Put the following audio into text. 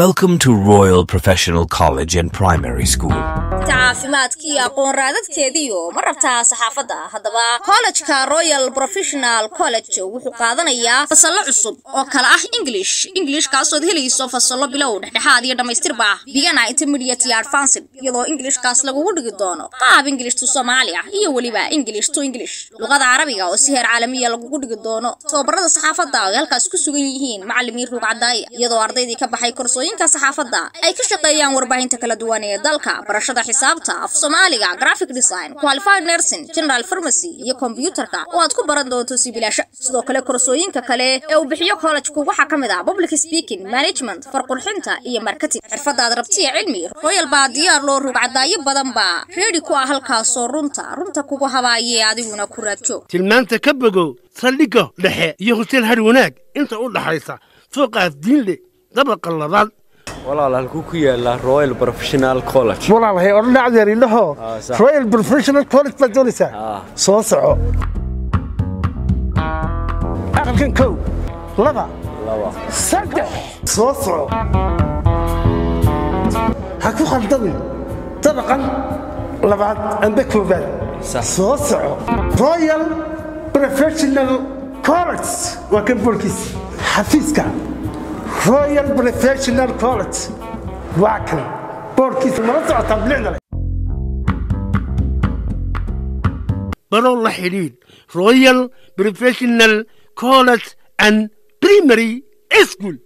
Welcome to Royal Professional College and Primary School. Caafimaadka iyo aqoon raadadkeediyo ma rabtaa saxaafadda? Haddaba kollejka Royal Professional College wuxuu qaadanayaa fasallo cusub oo kala ah English, English kaasood helayso fasallo bilow, dhexdhexaad iyo dhammaystirba ah, beginner, intermediate iyo advanced, iyadoo Englishkaas lagugu dhigi doono qaab English to Soomaali ah iyo weliba English to English, luqada Carabiga oo si heer caalamiya lagugu dhigi doono, tababarada saxaafadda oo ay halkaas ku sugan yihiin macallimiin ruug cadaaya, iyadoo ardaydii ka baxay koorsooyinka saxaafadda ay ka shaqeeyaan warbaahinta kala duwan ee dalka, barashada xisaabta, af Soomaaliga, graphic design, qualified nursing, general pharmacy iyo kombiyuutarka oo aad ku baran doonto si bilaasha. Sidoo kale koorsooyinka kale ee uu bixiyo collegeku waxaa ka mid ah public speaking, management, farqurxinta iyo marketing. Xirfadaad rabtiya cilmi Royal baa diyaar loo, rug cadaayo badan baa reedi ku ah halkaasoo runta runta kugu habaayee adiguna ku raadjoog. Tilmaanta ka bogow saldhigga dhexe iyo Hotel Har Wanaag inta u dhaxaysa, fooqaas Diinle, dabaqa labaad. Walaal, halkuu ku yaalaa Royal Professional College? Walaalahay, odhan dhacdeer indhaho. Sax. Royal Professional College baad doonaysaa? Soo soco, aqalkan kow, laba, laba, saddex, soo soco, ha ku khaldamin dabaqan labaad amba koobaad. Sax. Soo soco, Royal Professional College waa kan boorkiisa. Xafiiska Royal Professional College waa kan boorkiisa. Mala socotaa bilicda leh barow? La xidhiidh Royal Professional College and Primary School.